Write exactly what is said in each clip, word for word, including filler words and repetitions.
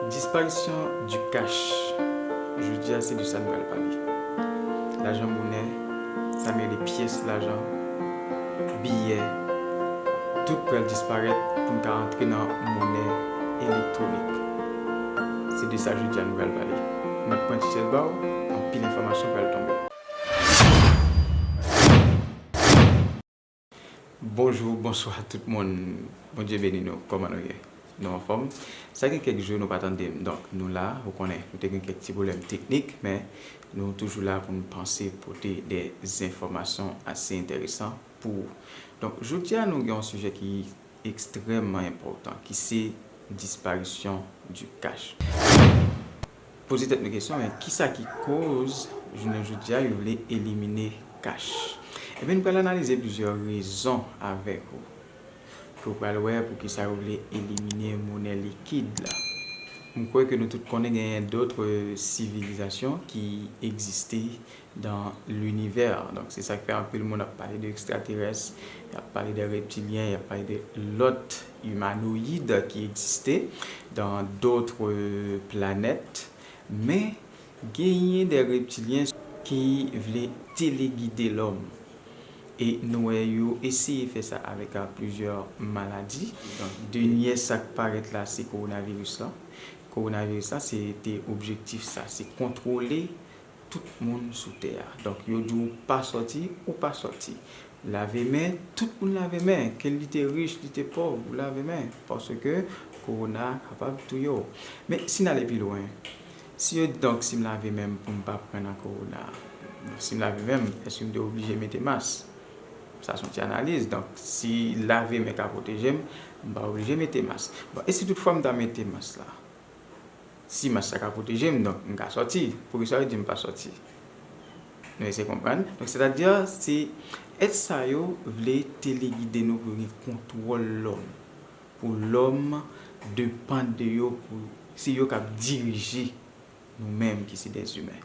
Disparition du cash. Jodi a, se de sa n pral pale. Lajan monè, sa m rele pyès lajan, biyè, tout pral disparèt pou n ka antre nan monè elektwonik. Se de sa jodi a nou pral pale. Mwen pran ti chèz ba w, anpil enfòmasyon pral tonbe. Bonjou, bonswa tout moun. Bondye beni nou. Kòman nou ye? Nou anfòm? Sa gen kèk jou nou pa tande m. Donk, nou la, ou konnen, nou te gen kèk ti pwoblèm teknik, men nou toujou la pou n panse pote de enfòmasyon ase enteresan pou ou. Donk, jodi a, nou gen yon sijè ki ekstrèmman enpòtan, ki se disparition du cash. Poze tèt nou kesyon, men kisa ki koz jounen jodi a yo vle elimine kach? Ebyen, nou pral analize plizyè rezon avèk ou, ke w pral wè poukisa yo vle elimine monè likid la. M kwè ke nou tout konnen genyen dòt sivilizasyon ki egziste dans l'univers. Donk, se sa k fè anpil moun ap pale de ekstraterès, y ap pale de reptilyen, y ap pale de lòt imanoyid ki egziste dans d'autres planètes. Men, genyen de reptilyen ki vle telegide lòm. E nou wè yo eseye fè sa avèk, a, plizyè maladi. Donk, dènyè sa k parèt la, se kowonaviris la. Kowonaviris la, se te objektif sa, se kontwole tout moun sou tè a. Donk, yo di w pa sòti, ou pa sòti. Lave men, tout moun lave men. Ke li te rich, li te pòv, ou lave men. Paske kowona kapab touye w. Men, si n ale pi lwen, si yo di, donk, si m lave men m pou m pa pran nan kowona, si m lave men m, èske m te oblije mete mas? Sa se yon ti analiz. Donk, si lave men ka pwoteje m, m pa oblije mete mas. Bon, e si toutfwa m ta mete mas la? Si mas la ka pwoteje m, donk, m ka sòti. Poukisa yo di m pa sòti? Nou eseye konprann. Donk, sètadi, se èt sa yo vle telegide nou pou yo gen kontwòl lòm. Pou lòm depann de yo, pou se yo k ap dirije nou menm ki se dèzimen.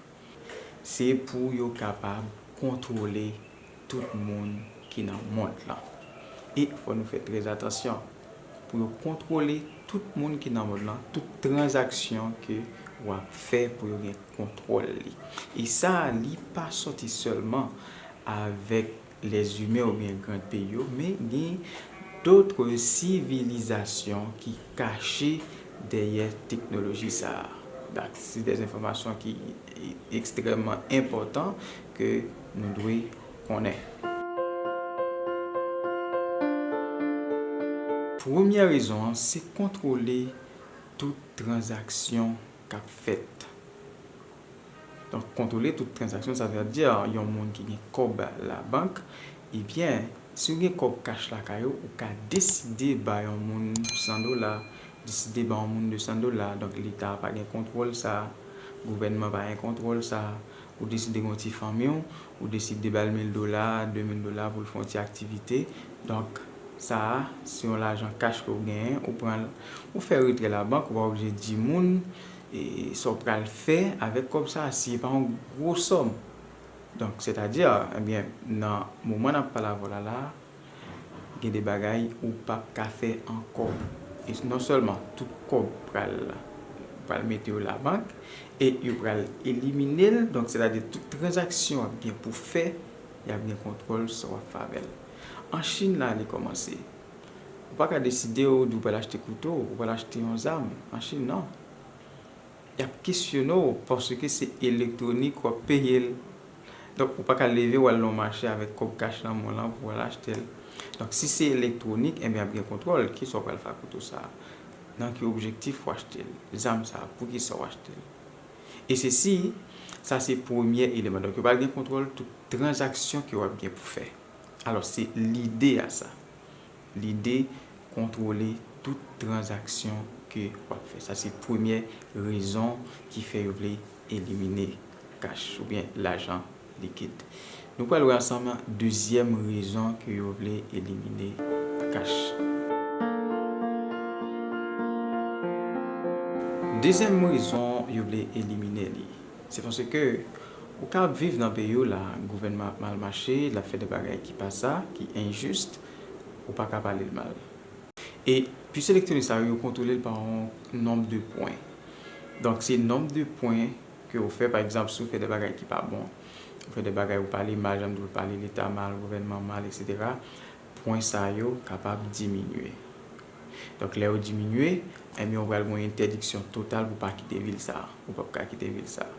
Se pou yo kapab kontwole tout moun ki nan mond lan. E fò nou fè trè atansyon. Pou yo kontwole tout moun ki nan mond lan, tout tranzaksyon ke w ap fè pou yo gen kontwòl li. E sa, li pa sòti sèlman avèk lèzimen oubyen gran peyi yo, men gen dòt sivilizasyon ki kache dèyè teknoloji sa a. Dak, se de enfòmasyon ki ekstrèmman enpòtan ke nou dwe konnen. Premyè rezon an, se kontwole tout tranzaksyon k ap fèt. Donk, kontwole tout tranzaksyon, sa vle di yon moun ki gen kòb labank, ebyen, si w gen kòb kach lakay ou, ou ka deside ba yon moun san dola, deside ba yon moun de san dola, donk Leta pa gen kontwòl sa, gouvènman pa gen kontwòl sa, ou deside gen yon ti fanmi w, ou deside ba l mil dola, de mil dola pou l fè yon ti aktivite. Donk, sa a, se yon lajan kach ke w genyen, ou pran l, ou fè retrè labank, ou pa oblije di moun, e, sa w pral fè avèk kòb sa a, si se pa yon gwo sòm. Donk, sètadi, ebyen, nan moman n ap pale avè w la, la, gen de bagay ou p ap ka fè ankò. E non sèlman tout kòb pral, pral mete yo labank, e yo pral elimine l, donk, sètadi tout tranzaksyon w ap gen pou fè, y ap gen kontwòl sa w ap fè avè l. An Chin la, li kòmanse. Ou pa ka deside w di w pral achte kouto, ou pral achte yon zam. An Chin, non. Y ap kesyone w paske se elektwonik w ap peye l. Donk, ou pa ka leve w al nan yon mache avèk kòb kach nan men w lan pou w al achte l. Donk, si se elektwonik, enben, y ap gen kontwòl. Kisa w pral fè ak kouto sa a? Nan ki objektif w achte l? Zam sa a, poukisa w achte l? E sesi, sa se premye eleman. Donk, yo pral gen kontwòl tout tranzaksyon ke w ap gen pou fè. Alò, se lide a sa. Lide kontwole tout tranzaksyon ke w ap fè. Sa se premye rezon ki fè yo vle elimine kach oubyen lajan likid. Nou pral wè ansanm dezyèm rezon ke yo vle elimine kach. Dezyèm rezon yo vle elimine li, se paske ou ka ap viv nan peyi w la, gouvènman ap mal mache, l ap fè de bagay ki pa sa, ki enjis, ou pa ka pale l mal. E pis elektwonik sa yo, yo kontwole l pa yon nonb de pwen. Donk, se nonb de pwen ke ou fè, pa egzanp, si w fè de bagay ki pa bon, ou fè de bagay ou pale mal, jan m di w, pale Leta mal, gouvènman mal, etsetera, pwen sa yo kapab diminye. Donk, lè yo diminye, ebyen, ou pral gen yon entèdiksyon total pou pa kite vil sa a. Ou p ap ka kite vil sa a.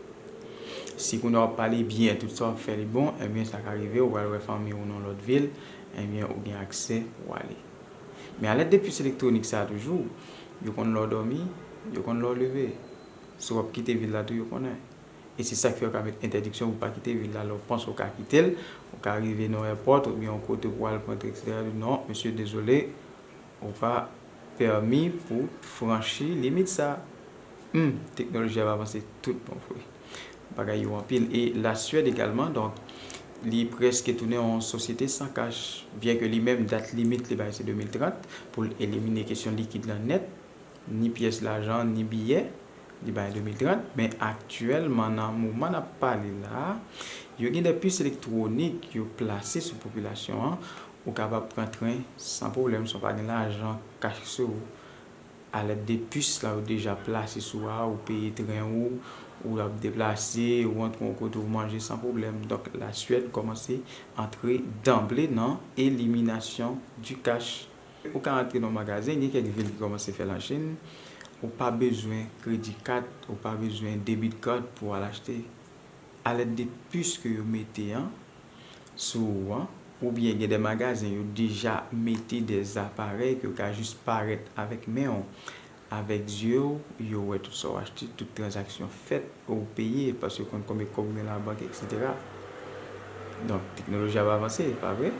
Si kounye a w ap pale byen, tout sa w ap fè li bon, ebyen, sa ka rive, ou pral wè fanmi w nan lòt vil, ebyen, ou gen aksè pou w ale. Men alèt de pis elektwonik sa a toujou, yo konn lè w dòmi, yo konn lè w leve. Si w ap kite vil la tou, yo konnen. E se sa k fè yo ka met entèdiksyon pou w pa kite vil la. Lè w panse w ka kite l, ou ka rive nan yon èpòt oubyen yon kote pou w al pran tren, etsetera. Yo di, "Non, mesye, dezole, ou pa pèmi pou franchi limit sa." Hmm, teknoloji ap avanse tout bon vre. Bagay yo anpil. E Laswèd egalman, donk, li prèske tounen yon sosyete san kach, byen ke li menm, dat limit li bay se de mil trant pou l elimine kesyon likid lan nèt, ni pyès lajan, ni biyè, li bay de mil trant, men aktyèlman, nan moman n ap pale la a, yo gen de pis elektwonik yo plase sou popilasyon an, ou kapab pran tren san pwoblèm, san w pa gen lajan kach sou ou. Alèt de pis la yo deja plase sou a, ou peye tren ou, ou ap deplase, ou antre yon kote, ou manje san pwoblèm. Donk, Laswèd kòmanse antre danble nan eliminasyon du cash. Ou ka antre nan magazen, gen kèk vil ki kòmanse fè l an Chin, ou pa bezwen kredi kat, ou pa bezwen debit card pou w al achte. Alèt de pis ke yo mete an, sou ou an, oubyen gen de magazen yo deja mete de aparèy ke w ka jis parèt avèk men w, avèk zye w, yo wè tout sa w achte, tout tranzaksyon fèt, ou peye, paske yo konn konbyen kòb ou gen labank, etsetera. Donk, teknoloji ap avanse, pa vre?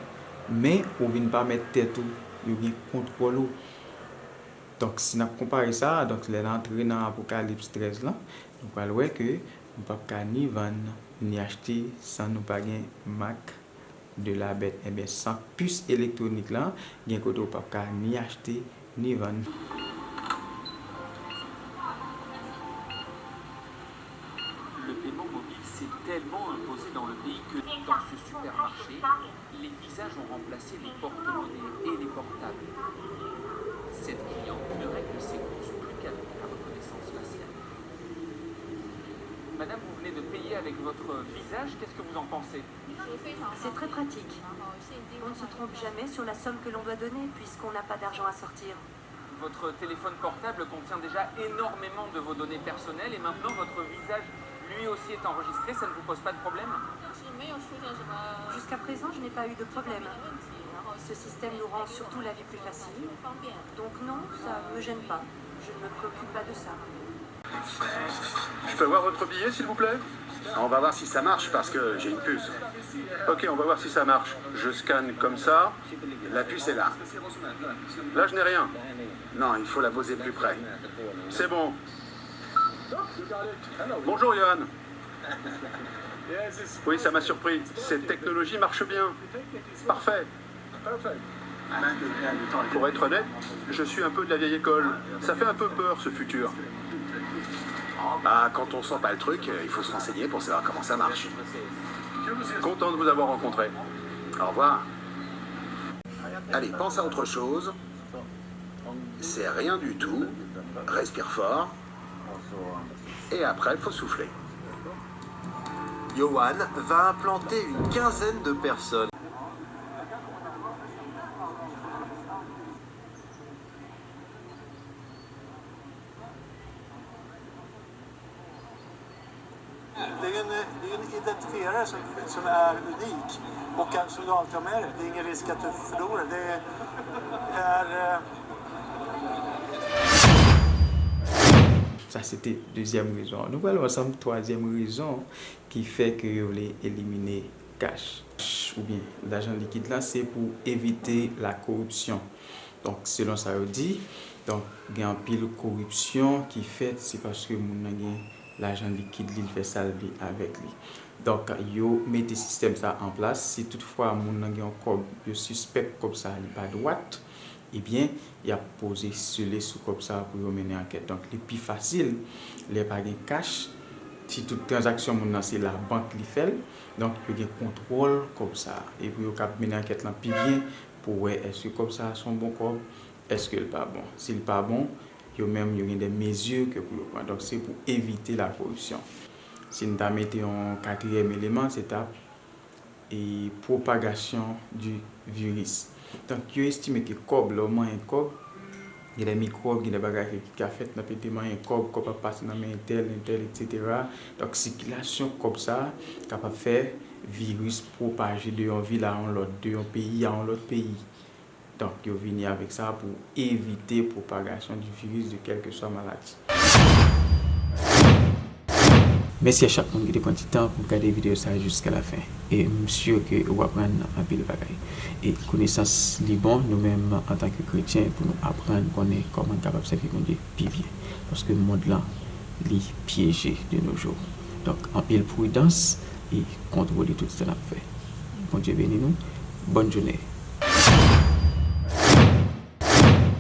Men, ou vin pa mèt tèt ou, yo gen kontwòl ou. Donk, si n ap konpare sa, donk, lè n antre nan Apokalips trèz lan, nou pral wè ke nou p ap ka ni vann, ni achte san nou pa gen mak de la bèt. Ebyen, san pis elektwonik lan, gen kote ou p ap ka ni achte, ni vann. Le paiement mobile s'est tellement imposé dans le pays que dans ce supermarché, les visages ont remplacé les porte-monnaies et les portables. Cette cliente ne règle ses courses plus qu'avec la reconnaissance faciale. Madame, vous venez de payer avec votre visage, qu'est-ce que vous en pensez ? C'est très pratique. On ne se trompe jamais sur la somme que l'on doit donner puisqu'on n'a pas d'argent à sortir. Votre téléphone portable contient déjà énormément de vos données personnelles et maintenant votre visage lui aussi est enregistré, ça ne vous pose pas de problème ? Jusqu'à présent, je n'ai pas eu de problème. Ce système nous rend surtout la vie plus facile. Donc non, ça ne me gêne pas. Je ne me préoccupe pas de ça. Je peux avoir votre billet, s'il vous plaît ? On va voir si ça marche parce que j'ai une puce. Ok, on va voir si ça marche. Je scanne comme ça. La puce est là. Là, je n'ai rien. Non, il faut la poser plus près. C'est bon. Bonjour, Johan. Oui, ça m'a surpris. Cette technologie marche bien. Parfait. Pour être honnête, je suis un peu de la vieille école. Ça fait un peu peur, ce futur. Ah, quand on sent pas le truc, il faut se renseigner pour savoir comment ça marche. Content de vous avoir rencontré. Au revoir. Allez, pense à autre chose. C'est rien du tout. Respire fort. Et après, il faut souffler. Johan va implanter une quinzaine de personnes. Det är en, det är en identifierare som, som är unik och som du alltid har med dig. Det är ingen risk att du förlorar. Det är... Sa se te dezyèm rezon an. Nou pral wè ansanm twazyèm rezon ki fè ke yo vle elimine kach oubyen lajan likid la, se pou evite la koripsyon. Donk, selon sa yo di, donk, gen anpil koripsyon ki fèt, se paske moun nan gen lajan likid li, li fè sa l vle avèk li. Donk, yo mete sistèm sa an plas. Si toutfwa moun nan gen yon kòb, yo sispèk kòb sa li pa dwat, ebyen, y ap poze sele sou kòb sa pou yo mennen ankèt. Donk, li pi fasil lè pa gen kach, si tout tranzaksyon moun nan se labank li fè l, donk, yo gen kontwòl kòb sa. Epi yo kab mennen ankèt lan pi byen pou wè èske kòb sa se yon bon kòb, èske l pa bon. Si l pa bon, yo menm, yo gen de mezi ke pou yo pran. Donk, se pou evite la koripsyon. Si n ta mete yon katriyèm eleman, se ta e pwopagasyon di viris. Donk, yo estime ke kòb, lè w manyen kòb, gen de mikwòb, gen de bagay ki ka fèt nan pete manyen kòb, kòb ap pase nan men entèl, entèl, etsetera. Donk, sikilasyon kòb sa a kapab fè viris pwopaje de yon vil a yon lòt, de yon peyi a yon lòt peyi. Donk, yo vini avèk sa pou evite pwopagasyon di viris de kèlkeswa maladi. Mèsi a chak moun ki te pran ti tan pou gade videyo sa a jiska la fen. E m si ke ou aprann anpil bagay. E konesans li bon, nou menm antanke kretyen, pou nou aprann konnen kòman n kapab sèvi Bondye pi byen. Paske mond lan, li pyeje de nos jours. Donk, anpil pridans e kontwole tout sa n ap fè. Bondye beni nou. Bòn jounen.